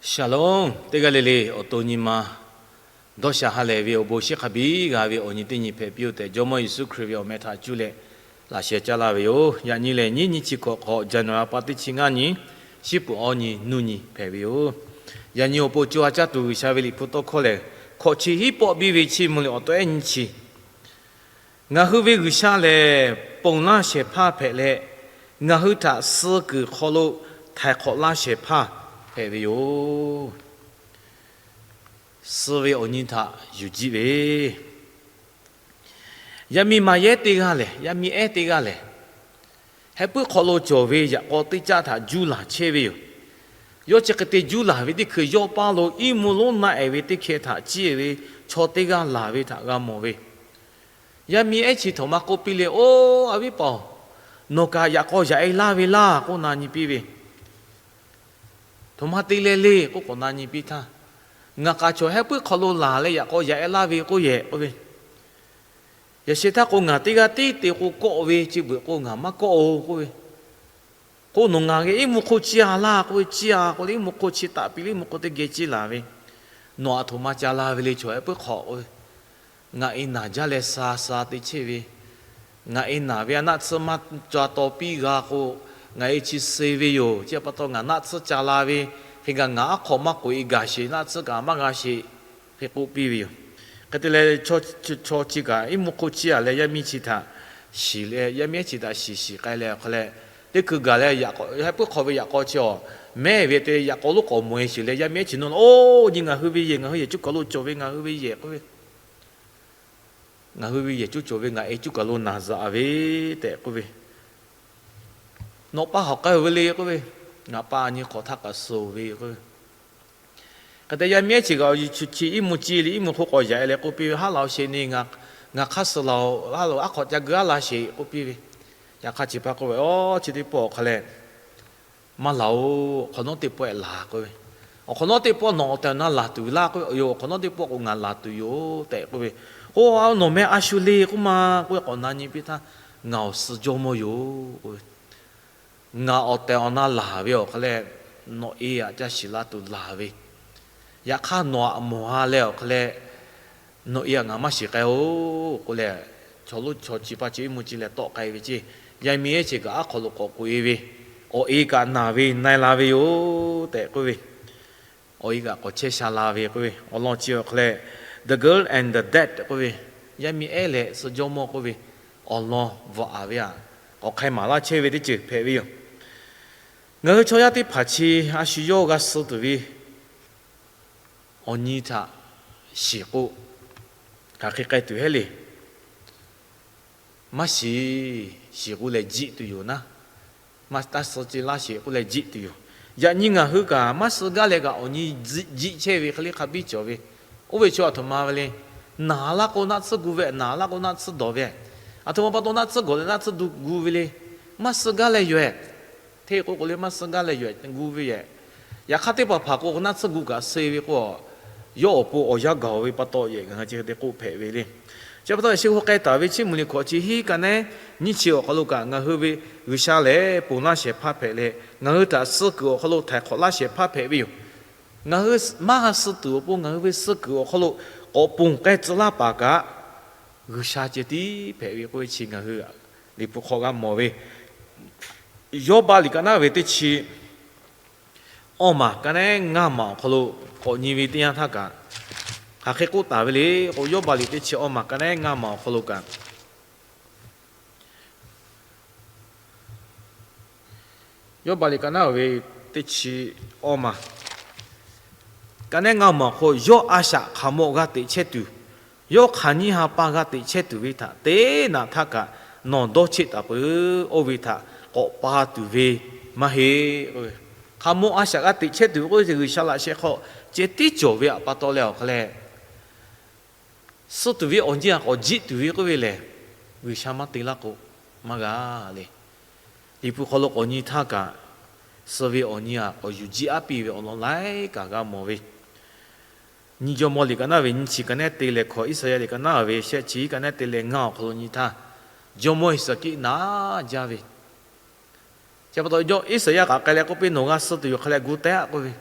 Shalom. Teˇ g'aˇ le le awˬ to nyi ma dawˇ sha ha lehˬ ve awˬ bon shiˍ hk'a biˇ g'a ve awˬ nyi teˇ nyi hpehꞈ piˇ-oˆ tehꞈ, Jawˇmawˇ Yeˍsuˆ Hkriꞈ ve awˬ meh htaꞈ cuˇ leh laꞈ sheh caˇ laˇ ve yoˬ. Yaꞈ nyi lehˬ, nyiˇ nyi chi hkawꞈ hk'awꞈ, January pa teˇ chi ngaˇ nyi, shiˉ puˍ awˇ nyi nuˇ nyi hpehꞈ ve yoˬ. Yaꞈ nyi awˬ pon co ha caˇ tuˬ G'uiˬsha ve Liꞈ hpu tawˇ hkawˇ lehˬ, hkawꞈ chi hiˉ pawˆ biˇ ve chiˇ mvuh leh awˬ tawehˉ nyiˇ chi. Ngaˬ hui ve G'uiˬsha lehˬ, ponˬ laˇ shehˍ hpaˇ hpehꞈ leh, ngaˬ hui htaꞈ suh kuiˬ hk'aw lo htaiˍ hk'awꞈ laˇ shehˍ hpaˇ hpehꞈ ve yoˬ. Suh ve awˬ nyi htaꞈ yuˬ jiˆ ve, yaˇ miˇ ma yehˉ teˇ g'aˇ lehˬ, yaˇ miˇ ehˉ teˇ g'aˇ lehˬ, heh puiˉ hk'aw lo cawˬ ve yaꞈ k'aw teˇ caˆ htaꞈ juˇ laˬ chehˇ ve yoˬ. Yawˇ chi hk'e te juˇ laˬ ve teˇ hkui, yawˇ paˇ lo iˉ mvuhˇ lonˉ naˆ ehˍ ve teˇ hkeh htaꞈ ciˇ ve chaw teˇ g'aˇ laˬ ve htaꞈ g'a mawˬ ve. Yaˇ miˇ ehˉ chi htoꞈ ma k'oˆ piˇ le, Oˇ, a viˉ paˍ-oˬ, nawˬ kaꞈ yaꞈ k'aw yaꞈ e laˇ ve laˇ k'oˆ na nyi piˇ ve. Htoꞈ ma te leh le k'oˆ k'awꞈ na nyi piˇ htaˇ, Ngaˬ k'aꞈ chaw heh puiˉ hk'aw lo laˬ leh yaꞈ k'aw yaꞈ e laˇ ve k'oˆ yehˬ k'oˆ ve. Yaꞈ sheh htaˇ k'o, ngaˬ teˇ g'aˇ tiˉ te k'o kawˆ ve, chi beuꞈ k'o ngaˬ maˇ kawˆ-oˬ k'oˆ ve. K'o, nawˬ ngaˬ geh iˉ mvuhˇ hk'oˆ ciˇ a laˇ k'oˆ ve, ciˇ a k'oˆ leh iˉ mvuhˇ hk'oˆ chi taˍ piˇ leh iˉ mvuhˇ hk'oˆ teˇ geh ciˇ laˬ ve. Nawˬ aˬ htoꞈ ma ca la ve le chaw heh puiˉ hk'aw k'oˆ ve. Ngaˬ e naˬ jaˇ leh sha sha te chehˇ ve. Ngaˬ e naˬ ve a naˆ tsuhˇ maˇ ca taw piˇ g'a k'o, ngaˬ e chi suh ve yoˬ. Chi pa taw ngaˬ naˆ tsuhˇ ca la ve, hk'e kaꞈ ngaˬ aˉ hk'aw maˇ k'oꞈ e gaˬ sheˍ, naˆ tsuhˇ kaꞈ maˇ g'a sheˍ, hk'e k'oˆ piˇ ve yoˬ. Hk'e te leh, chaw chi kaꞈ iˉ mvuhˇ hk'oˆ ciˇ a leh yaˇ miˇ chi htaꞈ shiˍ leh, yaˇ miˇ ehˉ chi htaꞈ shiˍ shiˍ k'ai leh awˬ hk'aw leh, teˇ hkui gaˬ leh heh puiˉ hk'aw ve yaꞈ k'aw chi awˬ mehˉ ve te yaꞈ k'aw lonˉ k'awꞈ mawˬ e shiˍ leh, yaˇ miˇ ehˉ chi nawˬ, Oˇ, nyi ngaˬ hui ve yehˬ, ngaˬ hui yehˬ cuˇ kaˬ lo cawˬ ve, ngaˬ hui ve yehˬ k'oˆ ve. Ngaˬ hui ve yehˬ cuˇ cawˬ ve, ngaˬ e cuˇ kaˬ lo naˬ zaꞈ ve tehꞈ k'oˆ ve. Nawˬ pa hawˬ k'ai-oˬ ve le k'oˆ ve. Ngaˬ pa nyi hk'awꞈ htaˇ kaꞈ suh-oˬ ve k'oˆ ve. Hk'e te yaˇ miˇ ehˉ chi kaꞈ awˬ yuˬ chi iˉ mvuhˇ ciˇ leh iˉ mvuhˇ hk'oˆ k'awꞈ yaꞈ e leh k'oˆ piˇ ve, Haˉ laˬ-oˬ sheˍ neˇ, ngaˬ hk'aˇ suh laˬ-oˬ, haˉ laˬ aˉ hk'awꞈ ca geu aˉ laˇ sheˍ k'oˆ piˇ ve. Yaꞈ hk'aˇ chi pa k'oˆ ve, Oˇ, chi teˇ pawˆ awˬ hk'aw leh maˇ laˬ-oˬ, awˬ hk'awꞈ nawˉ teˇ pawˆ-ehꞈ laˬ k'oˆ ve. Awˬ hk'awꞈ nawˉ teˇ pawˆ nawˬ awˬ tehˬ awˬ na laˬ tuˬ laˇ k'oˆ ve. Yoˬ, awˬ hk'awꞈ nawˉ teˇ pawˆ k'o ngaˬ laˬ tuˬ yoˬ tehꞈ k'oˆ ve. Oˇ, nawˬ meh a shu le k'oˆ ma k'oˆ ve k'awꞈ na nyi piˇ htaˇ, Ngaˬ awˬ suh jawˇmawˇ yoˬ k'oˆ ve. Ngaˬ awˬ tehˬ awˬ na laˬ ve awˬ hk'aw leh, nawˬ e aꞈ ca shiˍ la tuˬ laˬ ve. Yaꞈ hk'aˇ nawˬ aꞈ mawˬ ha leh awˬ hk'aw leh, nawˬ e aꞈ ngaˬ maˇ shiˍ k'ai-oˬ k'oˆ leh, chaw lonˉ chaw chi pa chi iˉ mvuhˇ ciˇ leh tawˆ k'ai ve ceˇ. Yaˇ miˇ ehˉ chi kaꞈ aˉ hk'aw lo k'awꞈ k'oꞈ e ve, awˬ e kaꞈ naˬ ve na e la ve yoˬ tehꞈ k'oˆ ve. Awˬ e kaꞈ k'awꞈ chehˇ sha la ve k'oˆ ve. Awˬ lawn chi awˬ hk'aw leh, The Girl and the Dead k'oˆ ve, yaˇ miˇ ehˉ leh suh jawˇmawˇ k'oˆ ve, awˬ lawn bvuhꞈ a ve aꞈ, k'awꞈ hk'ai maˍ laˇ chehˇ ve teˇ ceuˬ hpehꞈ ve yoˬ. Ngaˬ hui chaw yaˇ teˇ hpaˍ chi a shu yawˇ g'a suh tuˬ ve awˬ nyi htaꞈ shiˍ k'o, hk'aˬ hk'e k'ai tuˬ heˆ le. Maˇ shiˍ, shiˍ k'oˆ leh jiˆ tuˬ yoˬ naˉ. Maˇ taˇ suh ce laˇ sheˍ k'oˆ leh jiˆ tuˬ yoˬ. Yaꞈ nyi ngaˬ hui kaꞈ maˇ suh gaˇ leh kaꞈ awˬ nyi jiˆ chehˇ ve hk'e le hk'a biˇ cawˬ ve. Oˇ ve chaw aˬ htoꞈ ma ve le. Naˬ laˇ k'o naˆ tsuhˇ gu ve, naˬ laˇ k'o naˆ tsuhˇ dawˬ ve, aˬ htoꞈ ma pa taw naˆ tsuhˇ gawˬ leh naˆ tsuhˇ gu ve le. Maˇ suh gaˇ leh yoˬ-ehˍ. Hteˇ k'o k'o le maˇ suh gaˇ leh yoˬ-ehˍ, gu ve yoˬ-ehˍ. Yaꞈ hk'aˇ teˇ hpaˍ hpaˍ k'o naˆ tsuhˇ gu kaꞈ suh ve k'o, yawˇ awˬ pon awˬ yanˇ gaˬ ve pa taw yehˬ ngaˬ hui chi hk'e te k'oˆ hpehꞈ ve le. Chi pa taw yaꞈ sheh k'o k'ai taˍ ve Chiˇ mvuh liꞈ hkawꞈ chi hiˉ ka nehˉ nyiˇ chi awˬ hk'aw lo kaꞈ ngaˬ hui ve G'uiˬsha lehˬ ponˬ laˇ shehˍ hpaˇ hpehꞈ leh, ngaˬ hui htaꞈ suh kuiˬ awˬ hk'aw lo htaiˍ hk'awꞈ laˇ shehˍ hpaˇ hpehꞈ ve yoˬ. Ngaˬ hui maˇ g'a suh tuˬ awˬ pon ngaˬ hui ve suh kuiˬ awˬ hk'aw lo k'awꞈ ponˬ k'ai tcuh laˇ paˍ kaꞈ, G'uiˬsha ceh tiˉ hpehꞈ ve k'oˆ ve chi ngaˬ hui Liꞈ hpu hk'aw g'a mawˬ ve. Yawˇbaˆ liꞈ ka naˉ ve teˇ chi awˇ maˬ ka nehˉ ngaˇ maˬ awˬ hk'aw lo k'awꞈ nyi ve teˇ yanˇ htaˇ kaꞈ, hk'aˬ hk'e k'oˆ taˍ ve le k'o, Yawˇbaˆ liꞈ teˇ chi awˇ maˬ ka nehˉ ngaˇ maˬ awˬ hk'aw lo kaꞈ, Yawˇbaˆ liꞈ ka naˉ ve teˇ chi awˇ maˬ ka nehˉ ngaˇ maˬ awˬ hk'aw, yawˇ a shaꞈ hk'aˬ mawꞈ g'a teꞈ chehˇ tuˬ, yawˇ hk'aˬ nyiˇ ha pa g'a teꞈ chehˇ tuˬ ve htaꞈ teˇ naꞈ htaˇ kaꞈ nawˬ dawˇ cheˆ taˍ peuˬ. Oˇ ve htaꞈ k'awꞈ pa tuˬ ve maˇ heˆ. Hk'aˬ mawꞈ a shaꞈ g'a teꞈ chehˇ tuˬ ve k'oˆ ve G'uiˬsha laꞈ sheh hk'aw ceh tiˉ cawˬ ve aꞈ pa taw leh awˬ hk'aw leh, suh tuˬ ve awˬ nyi aꞈ k'awꞈ jiˆ tuˬ ve k'oˆ ve lehˬ, G'uiˬsha maˇ te laˇ k'o maˇ g'a le. Liꞈ hpu hk'aw lo k'awꞈ nyi htaˇ kaꞈ, suh ve awˬ nyi aꞈ k'awꞈ yuˬ jiˆ aˉ piˇ ve awˬ lawn laiˉ kaꞈ g'a mawˬ ve. Nyi Jawˇmawˇ liꞈ ka naˉ ve nyiˇ chi ka nehˉ te leh hkawꞈ, Iˉsaˍyaˆ liꞈ ka naˉ ve shehˆ chi ka nehˉ te leh ngaˇ awˬ hk'aw lo nyi htaˇ, Jawˇmawˇ Heˍsaˍkiˆ naꞈ jaˇ ve. Chi pa taw Iˉsaˍyaˆ kaꞈ k'ai leh k'oˆ piˇ, Nawˬ g'a suh tuˬ yoˬ hk'a leh gu tehꞈ k'oˆ ve,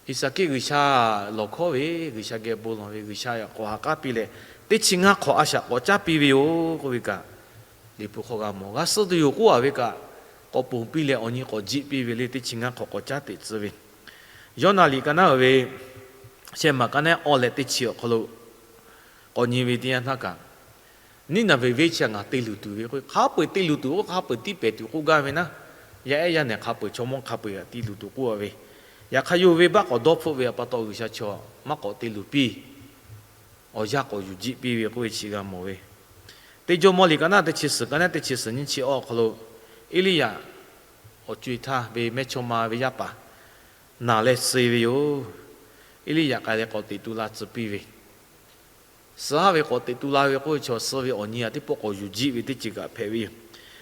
Heˍsaˍkiˆ G'uiˬsha lawˬ hkawˉ ve, G'uiˬsha geh bon lawˬ ve, G'uiˬsha k'awꞈ ha k'aˉ piˇ leh, teˇ chi ngaˇ hk'awꞈ a shaꞈ k'awꞈ caˉ piˇ ve yoˬ k'oˆ ve kaꞈ, Liꞈ hpu hk'aw g'a mawˬ. G'a suh tuˬ yoˬ k'oˆ a ve kaꞈ, k'awꞈ ponˬ piˇ leh awˬ nyi k'awꞈ jiˆ piˇ ve le, teˇ chi ngaˇ hk'awꞈ k'awꞈ caˉ teꞈ tcuh ve. Yawˇnaˆ liꞈ ka naˉ uiˍ ve shehˆ maˬ ka naˉ awˇ leh teˇ chi awˬ hk'aw lo k'awꞈ nyi ve teˇ yanˇ htaˇ kaꞈ, Niˇnaˍveˍ venˇ chi htaꞈ ngaˬ te luˬ tuˬ ve k'o, hk'a peu-eˬ te luˬ tuˬ k'o, hk'a peu-eˬ tiˇ pehˍ tuˬ k'oˆ gaˇ ve naˉ, yaˇ ehˉ yaˇ nehˬ hk'a peu-eˬ chaw mawˇ hk'a peu-eˬ g'a te luˬ tuˬ k'oˆ a ve. Yaꞈ hk'aˇ yawˇ venˇbaˆ k'awꞈ dawˇ hpfuhˆ ve pa taw, G'uiˬsha chaw maˇ k'awꞈ te luˬ piˇ, awˬ yanˇ k'awꞈ yuˬ jiˆ piˇ ve k'oˆ ve chi g'a mawˬ ve. Teˇ Jawˇmawˇ liꞈ ka naˉ teˇ chi suhˍ, ka naˉ teˇ chi suhˍ nyiˇ chi awˇ awˬ hk'aw lo, Eˇliˇyaꞈ awˬ co-e htaˇ ve mehˇchawˇma ve yaˇ paˍ naˬ leh suh ve yoˬ. Eˇliˇyaꞈ k'ai leh k'awꞈ teꞈ tu la tcuh piˇ ve, suh haˉ ve k'awꞈ teꞈ tu la ve k'oˆ ve chaw, suh ve awˬ nyi a teˇ pawˆ k'awꞈ yuˬ jiˆ ve teˇ ceuˬ kaꞈ hpehꞈ ve yoˬ.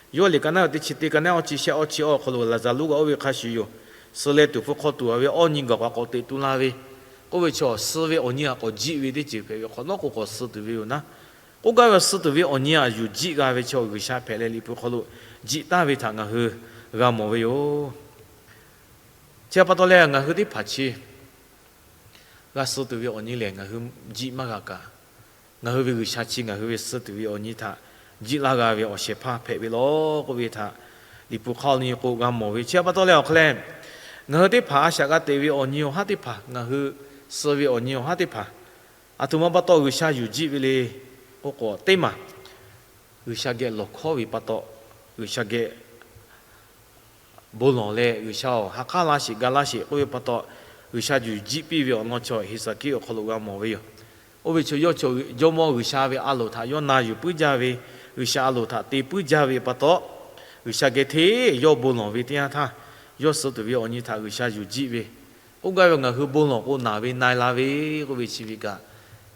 Yawˇ liꞈ ka naˉ teˇ chi teˇ, ka naˉ awˇ chi shehˆ awˇ chi awˇ awˬ hk'aw lo, Laˍzaˍruˆ g'a oˇ ve hk'a shuˍ yoˬ. Suh leh tuˍ hpfuh hk'aw tuˬ a ve awˇ nyi gaˬ k'awꞈ k'awꞈ teꞈ tu la ve k'oˆ ve chaw, suh ve awˬ nyi a k'awꞈ jiˆ ve teˇ ceuˬ hpehꞈ ve, hk'awꞈ nawˉ k'o k'awꞈ suh tuˬ ve yoˬ naˉ. K'oˆ gaˇ ve, suh tuˬ ve awˬ nyi a yuˬ jiˆ g'a ve chaw, G'uiˬsha hpehꞈ leh Liꞈ hpu hk'aw lo jiˆ taˍ ve htaꞈ ngaˬ hui g'a mawˬ ve yoˬ. Chi pa taw leh, ngaˬ hui teˇ hpaˍ chi g'a suh tuˬ ve awˬ nyi lehˬ, ngaˬ hui jiˆ maˇ g'a kaꞈ, ngaˬ hui ve G'uiˬsha chi ngaˬ hui ve suh tuˬ ve awˬ nyi htaꞈ jiˆ laˇ g'a ve awˬ shehˍ hpaˇ hpehꞈ ve law k'oˆ ve htaꞈ Liꞈ hpu hk'aw nyi k'o g'a mawˬ ve. Chi pa taw leh awˬ hk'aw leh, ngaˬ hui teˇ hpaˍ a shaꞈ g'a teꞈ ve awˬ nyi awˬ haˉ teˇ hpaˍ, ngaˬ hui suh ve awˬ nyi awˬ haˉ teˇ hpaˍ, aˬ htoꞈ ma pa taw G'uiˬsha yuˬ jiˆ ve le k'oˆ k'o, teˇ maˬ G'uiˬsha geh lawˬ hkawˉ ve pa taw, G'uiˬsha geh bon lawˬ leh, G'uiˬsha-oˬ, ha k'aˉ laˇ sheˍ, ga laˇ sheˍ k'oˆ ve pa taw, G'uiˬsha yuˬ jiˆ piˇ ve awˬ lawn chaw Heˍsaˍkiˆ awˬ hk'aw lo g'a mawˬ ve yoˬ. Oˇ ve chaw yawˇ chaw Jawˇmawˇ G'uiˬsha ve a loˍ htaꞈ yawˇ na yuˬ puiˉ jaˇ ve, G'uiˬsha a loˍ htaꞈ te puiˉ jaˇ ve pa taw, G'uiˬsha geh hteˇ yawˇ bon lawˬ ve teˇ yanˇ htaˇ, yawˇ suh tuˬ ve awˬ nyi htaꞈ G'uiˬsha yuˬ jiˆ ve, k'oˆ gaˇ ve, ngaˬ hui bon lawˬ k'o naˬ ve na-e la ve k'oˆ ve chi ve kaꞈ,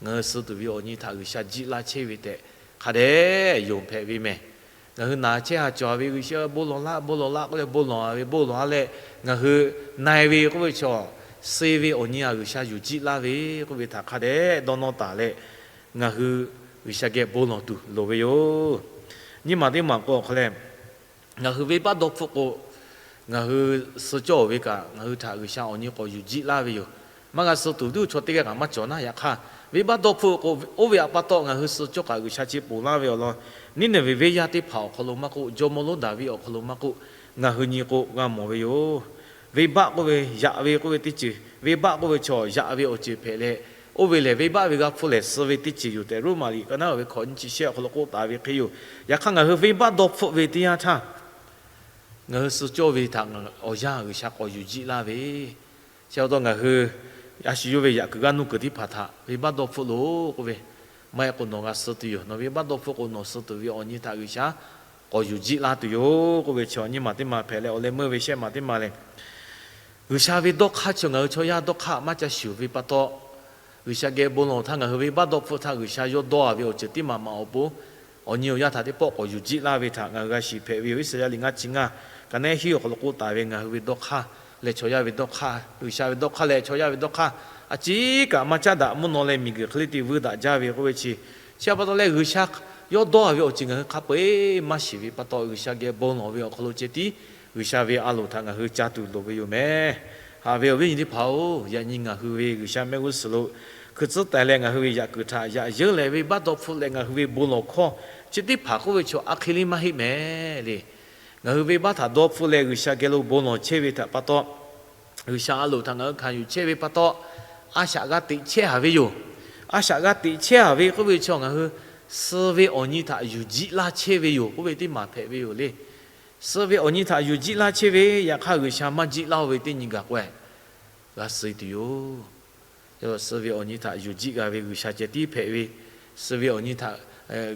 ngaˬ hui suh tuˬ ve awˬ nyi htaꞈ G'uiˬsha jiˆ laˇ chehˇ ve tehꞈ hk'a dehꞈ yonˍ hpehꞈ ve mehˬ. Ngaˬ hui naˬ chehˇ ha cawˬ ve, G'uiˬsha bon lawˬ laˇ, bon lawˬ laˇ k'oˆ leh bon lawˬ ve, bon lawˬ a leh ngaˬ hui na-e ve k'oˆ ve chaw, suh ve awˬ nyi a G'uiˬsha yuˬ jiˆ laˇ ve k'oˆ ve htaꞈ hk'a dehꞈ dawˇ nawˇ taˍ leh, ngaˬ hui G'uiˬsha geh bon lawˬ tuˬ loˍ ve yoˬ. Nyiˇ maˬ teˇ maˬ k'o awˬ hk'aw leh, ngaˬ hui venˇbaˆ dawˇ hpfuhˆ k'o, ngaˬ hui suh cawˇ ve kaꞈ, ngaˬ hui htaꞈ G'uiˬsha awˬ nyi k'awꞈ yuˬ jiˆ laˇ ve yoˬ. Maˇ g'a suh tuˬ ve chaw teˇ g'aˇ kaꞈ maˇ cawˬ naˉ. Yaꞈ hk'aˇ, venˇbaˆ dawˇ hpfuhˆ k'o, oˇ ve htaꞈ pa taw ngaˬ hui suh cawˇ kaꞈ G'uiˬsha chi ponˬ laˇ ve awˬ lawn, Niˇnaˍveˍ venˇ yaˇ teˇ hpaˍ awˬ hk'aw lo maˇ k'oˆ, jawˇmawˇ lonˉ Daˍviˆ awˬ hk'aw lo maˇ k'oˆ, ngaˬ hui nyi k'o g'a mawˬ ve yoˬ. Venˇbaˆ k'oˆ ve yaꞈ ve k'oˆ ve teˇ ceuˬ, venˇbaˆ k'oˆ ve chaw yaꞈ ve awˬ ceuˬ hpehꞈ leh, oˇ ve lehˬ venˇbaˆ ve g'a hpfuhˆ lehˬ suh ve teˇ ceuˬ yoˬ tehꞈ, Roˉmaꞈ liꞈ ka naˉ ve hkawꞈ nyiˇ chi shehˆ awˬ hk'aw lo k'oˆ taˍ ve hk'e yoˬ. Yaꞈ hk'aˇ, ngaˬ hui venˇbaˆ dawˇ hpfuhˆ ve teˇ yanˇ htaˇ, ngaˬ hui suh cawˇ ve htaꞈ awˬ yanˇ G'uiˬsha k'awꞈ yuˬ jiˆ laˇ ve, chi pa taw ngaˬ hui a shu yawˇ ve yaꞈ kuiˬ g'aˇ nuˇ kuiˬ teˇ hpaˍ htaꞈ venˇbaˆ dawˇ hpfuhˆ loˬ k'oˆ ve, maˇ heˆ k'o nawˬ g'a suh tuˬ yoˬ. Nawˬ venˇbaˆ dawˇ hpfuhˆ k'o nawˬ suh tuˬ ve awˬ nyi htaꞈ G'uiˬsha k'awꞈ yuˬ jiˆ laˇ tuˬ yoˬ k'oˆ ve chi nyiˇ maˬ teˇ maˬ hpehꞈ leh, awˬ leh meuˇ ve shehˆ maˬ teˇ maˬ lehˬ, G'uiˬsha ve dawˇ hk'aˇ chi ngaˬ hui chaw yaˇ dawˇ hk'aˇ maˇ ca shuˍ ve pa taw, G'uiˬsha geh bon lawˬ htaˇ ngaˬ hui venˇbaˆ dawˇ hpfuhˆ htaˇ G'uiˬsha yawˇ dawˇ a ve awˬ ceuˬ teˇ maˬ maꞈ awˬ pon, awˬ nyi awˬ yanˇ htaꞈ teˇ pawˆ k'awꞈ yuˬ jiˆ laˇ ve htaꞈ ngaˬ hui g'a shiˍ hpehꞈ ve yoˬ. Iˉsaˍyaˆ liꞈ ngaˇ chi ngaˇ, ka naˉ hiˉ awˬ hk'aw lo k'oˆ taˍ ve, ngaˬ hui ve dawˇ hk'aˇ leh chaw yaˇ ve dawˇ hk'aˇ, G'uiˬsha ve dawˇ hk'aˇ leh chaw yaˇ ve dawˇ hk'aˇ a ciˉ kaꞈ maˇ caˉ daꞈ mvuhˇ naw leh miˬguiˬ hk'e le te vuiˇ daꞈ jaˇ ve k'oˆ ve chi, chi pa taw leh G'uiˬsha yawˇ dawˇ a ve awˬ ceuˬ ngaˬ hui hk'a peu-eˬ maˇ shiˍ ve pa taw, G'uiˬsha geh bon lawˬ ve awˬ hk'aw lo ceh tiˉ G'uiˬsha ve a loˍ htaꞈ ngaˬ hui ca tuˬ loˍ ve yoˬ mehˬ. Haꞈ ve awˬ viˉ nyi teˇ hpaˍ-oˬ, yaꞈ nyi ngaˬ hui ve G'uiˬsha mehˆ g'uˇ suhˍ lo hkui tcuhˉ taiˍ leh ngaˬ hui ve yaꞈ kuiˬ htaꞈ yaꞈ yeunˇ leh venˇbaˆ dawˇ hpfuhˆ leh ngaˬ hui ve bon lawˬ hkawˇ chi teˇ hpaˍ k'oˆ ve chaw a hk'e le maˇ heˆ mehˍ le. Ngaˬ hui venˇbaˆ htaꞈ dawˇ hpfuhˆ leh G'uiˬsha geh lo bon lawˬ chehˇ ve htaꞈ pa taw, G'uiˬsha a loˍ htaꞈ ngaˬ hui hkanˍ yuˬ chehˇ ve pa taw, a shaꞈ g'a teꞈ chehˇ haˍ ve yoˬ. A shaꞈ g'a teꞈ chehˇ haˍ ve k'oˆ ve chaw ngaˬ hui suh ve awˬ nyi htaꞈ yuˬ jiˆ laˇ chehˇ ve yoˬ k'oˆ ve teˇ maˬ hpehꞈ ve yoˬ le. Suh ve awˬ nyi htaꞈ yuˬ jiˆ laˇ chehˇ ve, yaꞈ hk'aˇ G'uiˬsha maˇ jiˆ laˇ-oˬ ve teˇ nyi gaˬ k'o, g'a suh tuˬ yoˬ. Suh ve awˬ nyi htaꞈ yuˬ jiˆ g'a ve G'uiˬsha ceh tiˉ hpehꞈ ve, suh ve awˬ nyi htaꞈ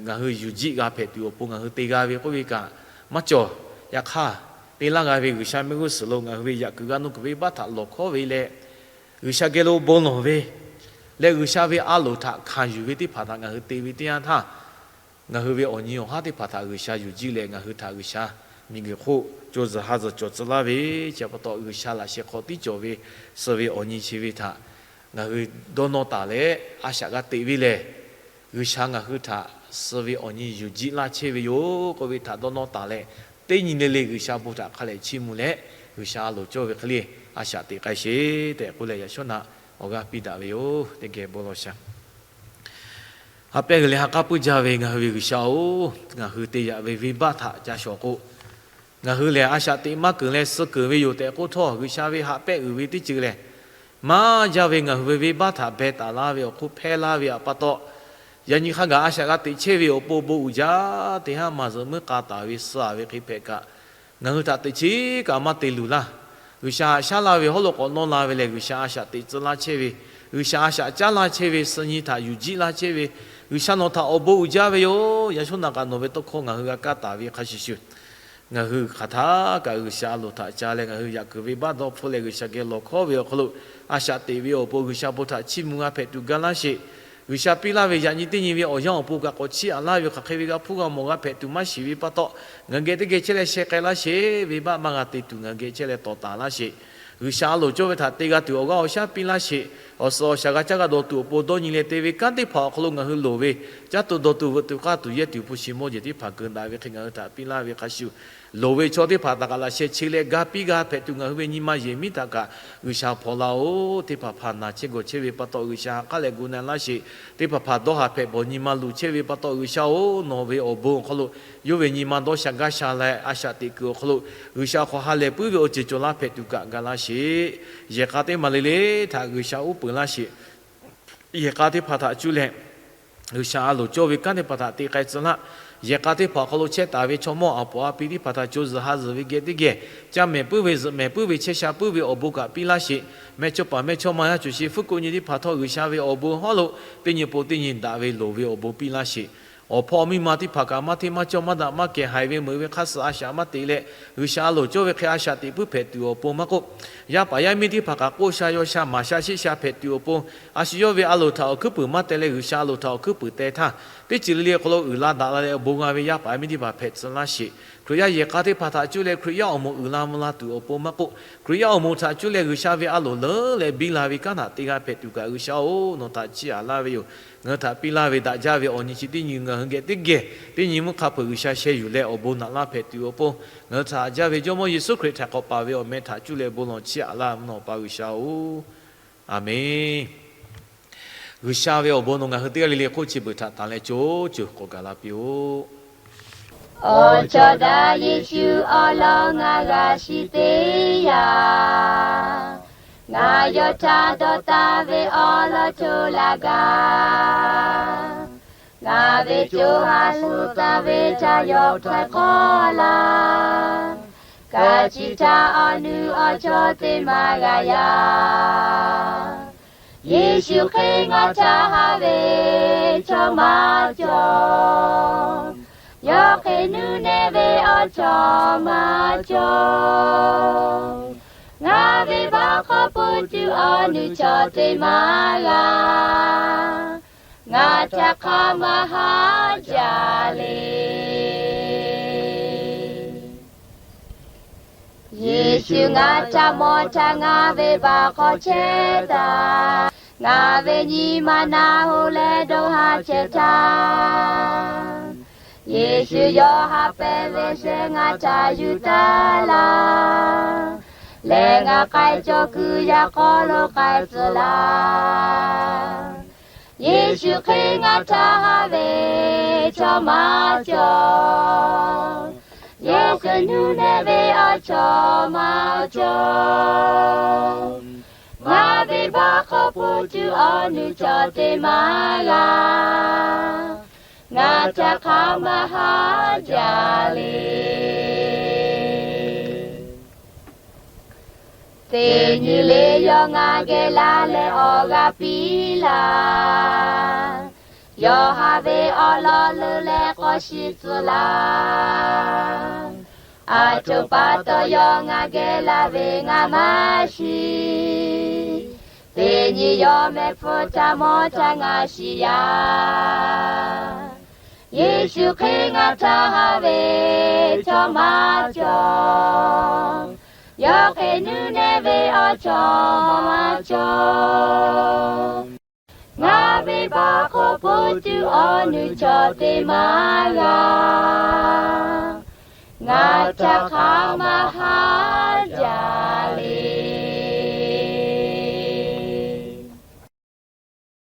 ngaˬ hui yuˬ jiˆ g'a hpehꞈ tuˬ awˬ pon ngaˬ hui te g'a ve k'oˆ ve kaꞈ maˇ cawˬ. Yaꞈ hk'aˇ, te laˇ g'a ve G'uiˬsha mehˆ g'uˇ suhˍ lo ngaˬ hui ve yaꞈ kuiˬ g'aˇ nuˇ kuiˬ venˇbaˆ htaꞈ lawˬ hkawˉ ve leh, G'uiˬsha geh lo bon lawˬ ve leh G'uiˬsha ve a loˍ htaꞈ hkanˍ yuˬ ve teˇ hpaˍ htaꞈ ngaˬ hui te ve teˇ yanˇ htaˇ, ngaˬ hui ve awˬ nyi awˬ haˉ teˇ hpaˍ htaꞈ G'uiˬsha yuˬ jiˆ leh ngaˬ hui htaꞈ G'uiˬsha miˬguiˬ hk'oˆ co zuhˬ ha zuhˬ cawˬ tcuh laˇ ve, chi pa taw G'uiˬsha laꞈ sheh hk'aw tiˉ cawˬ ve suh ve awˬ nyi chi ve htaꞈ ngaˬ hui dawˇ nawˇ taˍ leh a shaꞈ g'a teꞈ ve lehˬ, G'uiˬsha ngaˬ hui htaꞈ suh ve awˬ nyi yuˬ jiˆ laˇ chehˇ ve yoˬ k'oˆ ve htaꞈ dawˇ nawˇ taˍ leh, teˇ nyi le le G'uiˬsha bon htaꞈ hk'a leh chiˇ mvuh leh, G'uiˬsha a loˍ cawˇ ve hk'e le a shaꞈ teꞈ k'ai sheˍ tehꞈ k'oˆ leh, yaꞈ shawˉ naꞈ awˬ g'aˇ piˇ daꞈ ve yoˬ. Teˇ geh bon lawˬ shaˍ. Ha pehˇ g'uiˬ leh ha k'aˉ puiˉ jaˇ ve ngaˬ hui ve G'uiˬsha-oˬ, ngaˬ hui te yaꞈ ve venˇbaˆ htaꞈ ca shawˍ k'o, ngaˬ hui lehˬ a shaꞈ teꞈ maˇ keunˍ leh suh keunˍ ve yoˬ tehꞈ k'oˆ htawˇ, G'uiˬsha ve haꞈ pehˆ uiˍ ve teˇ ceuˬ lehˬ, maˇ jaˇ ve ngaˬ hui ve venˇbaˆ htaꞈ beh taˍ laˇ ve awˬ hk'oˆ hpehˇ laˇ ve htaꞈ pa taw, yaꞈ nyi hk'a gaˬ a shaꞈ g'a teꞈ chehˇ ve awˬ pon bon uiˍ jaˇ teˇ haˉ maˇ zuhꞈ muiˉ k'a taˍ ve suh a ve hk'e hpehꞈ kaꞈ, ngaˬ hui htaꞈ teꞈ chiˉ kaꞈ maˇ te luˬ laˇ. G'uiˬsha haꞈ shaˉ laˇ ve hawˉ lo k'awꞈ nawˇ la ve lehˬ, G'uiˬsha a shaꞈ teꞈ tcuh laˇ chehˇ ve, G'uiˬsha a shaꞈ caˉ laˇ chehˇ ve, suh nyi htaꞈ yuˬ jiˆ laˇ chehˇ ve, G'uiˬsha nawˬ htaꞈ awˬ bon uiˍ jaˇ ve yoˬ. Yaꞈ shawˉ naꞈ kaꞈ nawˬ ve tawˇ hkawˇ ngaˬ hui g'a kaˇ taˍ ve hk'a shuˍ shuˍ, ngaˬ hui hk'aˬ htaˇ kaꞈ G'uiˬsha a loˍ htaꞈ ca leh ngaˬ hui yaꞈ kuiˬ venˇbaˆ dawˇ hpfuhˆ leh G'uiˬsha geh lawˬ hkawˉ ve awˬ hk'aw lo, a shaꞈ teꞈ ve awˬ pon G'uiˬsha bon htaꞈ chiˇ mvuh g'a hpehꞈ tuˬ ga laˇ sheˍ. G'uiˬsha piˇ laˇ ve yaꞈ nyi teˇ nyi ve awˬ yanˇ awˬ pon kaꞈ k'awꞈ chiˇ aꞈ laˇ ve hk'aˬ hk'e ve g'a hpuˇ g'a mawˬ g'a hpehꞈ tuˬ maˇ shiˍ ve pa taw, ngaˬ hui geh teˇ geh chehˇ leh sheh k'ai laˇ sheˍ. Venˇbaˆ maˇ g'a te tuˬ ngaˬ hui geh chehˇ leh tawˍ taˍ laˇ sheˍ. G'uiˬsha a loˍ cawˇ ve htaꞈ te g'a tuˬ awˬ g'aˇ awˬ shaˉ piˇ laˇ sheˍ. Awˬ suhˍ awˬ shaˍ g'a caˇ g'a dawˬ tuˬ awˬ pon dawˇ nyi leh te ve kanˉ teˇ hpaˍ awˬ hk'aw lo ngaˬ hui loˍ ve caˇ tuˬ dawˬ tuˬ veuꞈ tuˬ k'aˇ tuˬ yehˇ tuˬ hpu shi mawˇ jeˬ teˇ hpaˍ keu daꞈ ve hk'e ngaˬ hui htaꞈ piˇ laˇ ve hk'a shuˍ, loˍ ve chaw teˇ hpaˍ htaꞈ kaꞈ laꞈ sheh che leh ga piˇ g'a hpehꞈ tuˬ ngaˬ hui ve nyi ma yehˬ miˉ htaꞈ kaꞈ G'uiˬsha hpaw laˇ-oˬ. Teˇ hpaˍ hpaˍ naˬ chehˇ gawˬ chehˇ ve pa taw G'uiˬsha ha k'aˉ leh gu na laˇ sheˍ. Teˇ hpaˍ hpaˍ dawˇ haˍ hpehꞈ bawˬ nyi ma luˬ chehˇ ve pa taw G'uiˬsha-oˬ, nawˬ ve awˬ bon awˬ hk'aw lo yawˇ ve nyi ma dawˇ sha gaˇ sha leh a shaꞈ teꞈ kuiˬ awˬ hk'aw lo G'uiˬsha hk'aw ha lehˬ puiˉ ve awˬ ceuˬ cawˬ laˇ hpehꞈ tuˬ kaꞈ ga laˇ sheˍ. Yehˬ k'a teˇ maˬ le le htaꞈ G'uiˬsha uˉ peunˍ laˇ sheˍ. Yehˬ k'a teˇ hpaˍ htaꞈ cuˇ leh G'uiˬsha a loˍ cawˇ ve kanˉ teˇ hpaˍ htaꞈ te k'ai tcuh laˇ. Yehˬ k'a teˇ hpaˍ awˬ hk'aw lo chehˇ taˍ ve chaw mawˇ aˬ poˍ a pi teˇ hpaˍ htaꞈ co zuhˬ ha zuhˬ ve geh teˇ geh, caˇ mehˍ puiˉ ve zuhꞈ mehˍ puiˉ ve chehˇ sha puiˉ ve awˬ bon kaꞈ piˇ laˇ sheˍ. Mehˇchawˇpaˍ mehˇchawˇma yaˇ cuˬ shi fuˉ ko nyi teˇ hpaˍ htawˇ G'uiˬsha ve awˬ bon hawˉ lo teˇ nyi po teˇ nyi daꞈ ve loˍ ve awˬ bon piˇ laˇ sheˍ. Awˬ hpawˇ miˇ ma teˇ hpaˍ kaꞈ maˇ hteˇ maˇ cawˇ maˇ daꞈ maˇ kehˬ haiˬ ve meuꞈ ve hk'aˇ suh a shaꞈ maˇ teꞈ leh, G'uiˬsha a loˍ cawˇ ve hk'e a shaꞈ teꞈ puiˉ hpehꞈ tuˬ awˬ pon maˇ k'oˆ, yaˇ paˍ yaˇ miˇ teˇ hpaˍ kaꞈ k'oˆ sha yaw sha maˍ sha sheˆ sha hpehꞈ tuˬ awˬ pon, a shu yawˇ ve a loˍ htaꞈ awˬ hkuiˉ puiˍ maˇ teh leh G'uiˬsha a loˍ htaꞈ awˬ hkuiˉ puiˍ teh htaˇ, teˇ ceuˬ le le awˬ hk'aw lo uiˍ la daꞈ la leh awˬ bon g'a ve yaˇ paˍ yaˇ miˇ teˇ hpaˍ hpehꞈ tcuh laˇ sheˍ. Hkriꞈ yaˇ yehˬ k'a teˇ hpaˍ htaꞈ cuˇ leh Hkriꞈ yaˇ awˬ moˍ uiˍ la mvuh la tuˬ awˬ pon maˇ k'oˆ, Hkriꞈ yaˇ awˬ moˍ htaꞈ cuˇ leh G'uiˬsha ve a loˍ leuˉ leh biˇ la ve kanˉ htaꞈ te g'a hpehꞈ tuˬ kaꞈ G'uiˬsha-oˬ, nawˬ htaꞈ chiˇ aꞈ laˇ ve yoˬ. Ngaˬ hui htaꞈ piˇ laˇ ve daꞈ jaˇ ve awˬ nyi chi teˇ nyi ngaˬ hui geh teˇ geh teˇ nyi mvuhˇ hk'a hpeuꞈ G'uiˬsha sheh yuˬ leh awˬ bon naꞈ laˇ hpehꞈ tuˬ awˬ pon, ngaˬ hui htaꞈ haꞈ jaˇ ve Jawˇmawˇ Yeˍsuˆ Hkriꞈ htaꞈ k'awꞈ paˍ ve awˬ meh htaꞈ cuˇ leh bon lawˬ chiˇ aꞈ laˇ ve nawˬ pa G'uiˬsha-oˬ, Aˍmenˍ. G'uiˬsha ve awˬ bon nawˬ ngaˬ hui teˇ g'aˇ le le hk'oˆ chi beuꞈ htaꞈ tanˬ leh co co k'awꞈ gaˬ la piˇ-oˆ. Awˬ cawˬ daꞈ Yeˍsuˆ awˬ lawn ngaˬ g'a shiˍ teˇ yanˇ, ngaˬ yawˇ htaꞈ dawˬ taˍ ve awˬ lawn co laˬ gaˇ. Ngaˬ ve co ha shu taˍ ve ca yawˇ htaꞈ k'awꞈ laˇ. Kaꞈ chi htaꞈ awˬ nu awˬ cawˬ teˇ maˬ g'a yaˇ. Yeˍsuˆ hk'e ngaˬ htaꞈ haꞈ ve chaw maˇ cawˬ. Yawˇ hk'e nuˇ nehˬ ve awˬ cawˬ maˇ cawˬ. Ngaˬ ve baˆ hk'aw pui tuˬ awˬ nu cawˬ teˇ maˬ g'a. Ngaˬ htaꞈ hk'aˬ maˇ haꞈ jaˇ le. Yeˍsuˆ ngaˬ htaꞈ mawˬ htaˇ ngaˬ ve baˆ hk'aw chehˇ taˍ. Ngaˬ ve nyi ma naˬ hoꞈ leh dawˇ haˍ chehˇ htaˇ, Yeˍsuˆ yawˇ haꞈ pehnˇ ve shehˆ ngaˬ htaꞈ yuˬ taˍ laˇ. Lehˬ ngaˬ k'ai cawˬ kuiˬ yaꞈ k'aw lo k'ai tcuh laˇ. Yeˍsuˆ hk'e ngaˬ htaꞈ haꞈ ve chaw maˇ cawˬ. Yawˇ hk'e nuˇ nehˬ ve awˬ cawˬ maˇ cawˬ. Ngaˬ ve baˆ hk'aw pui tuˬ awˬ nu cawˬ teˇ maˬ g'a. Ngaˬ htaꞈ hk'aˬ maˇ haꞈ jaˇ le. Teˇ nyi le yawˇ ngaˬ geh laˇ leh awˬ g'aˇ piˇ laˇ. Yawˇ haꞈ ve awˬ lawn leuˉ leh k'awꞈ shiˍ tcuh laˇ. Aˬ htoꞈ pa taw yawˇ ngaˬ geh laˇ ve ngaˬ maˇ shiˍ. Teˇ nyi yawˇ mehˆ hpfuhˇ htaꞈ mawˬ htaˇ ngaˬ shiˍ yaˇ. Yeˍsuˆ hk'e ngaˬ htaꞈ haꞈ ve chaw maˇ cawˬ. Yawˇ hk'e nuˇ nehˬ ve awˬ cawˬ maˇ cawˬ. Ngaˬ ve baˆ hk'aw pui tuˬ awˬ nu cawˬ teˇ maˬ g'a. Ngaˬ Ca hk'a maˇ ha